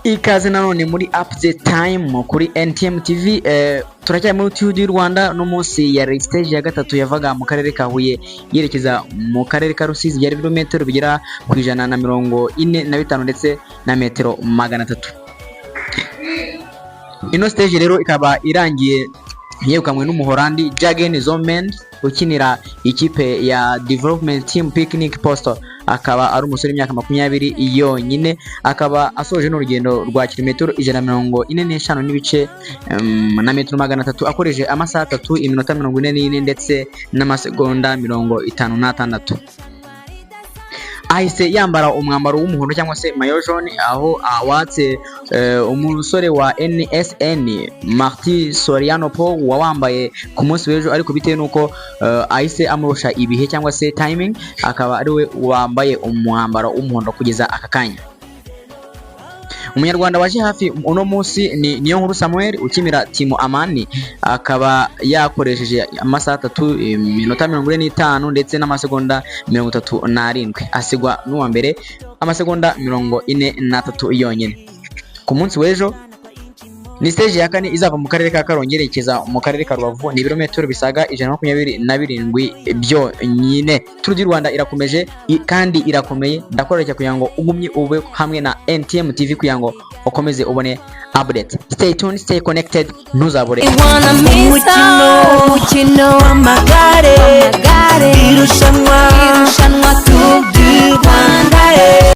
Ikaze nanone muri Update Time kuri NTM TV. Turacyari muri Tour du Rwanda. No munsi ya stage ya gatatu yavaga mu karere ka Huye yerekeza mu karere ka Rusizi, byari ibirometero bigera ku 145 ndetse na metero 300. Ino stage rero ikaba irangiye yegukanwe n'Umuhorandi Jurgen Zoetemelk ukinira ikipe ya Development Team Picnic Postal, akaba ari umusore w'imyaka 20 yonyine, akaba asoje n'urugendo rwa kilometero 145 n'ibice na metero 300, akoresheje amasaha 3, iminota 44 ndetse n'amasegonda 56. Ahise yambara umwambaro w'umuhondo cyangwa se maillot jaune, aho awatse umusore wa NSN Marti Soriano Po wawambaye ku munsi w'ejo, ariko bitewe n'uko ahise amurusha ibihe cyangwa se timing, akaba ari we wambaye umwambaro w'umuhondo kugeza aka kanya. Umunyarwanda waje hafi uno munsi ni Niyonkuru Samuel ukinira Team Amani, akaba yakoresheje amasaha 3, iminota 45 ndetse n'amasegonda 37, asigwa n'uwa mbere amasegonda 43 yonyine. Ku munsi w'ejo ni stage ya kane izava mu karere ka Karongi yerekeza mu karere ka Rubavu, ni ibirometero bisaga 127 byonyine. Tour du Rwanda irakomeje kandi irakomeye. Ndakorera kugira ngo ugumye ube hamwe na NTM TV kugira ngo ukomeze ubone update. Stay tuned, stay connected, ntuzabure. Umukino, umukino w'amagare, irushanwa, irushanwa Tour du Rwanda.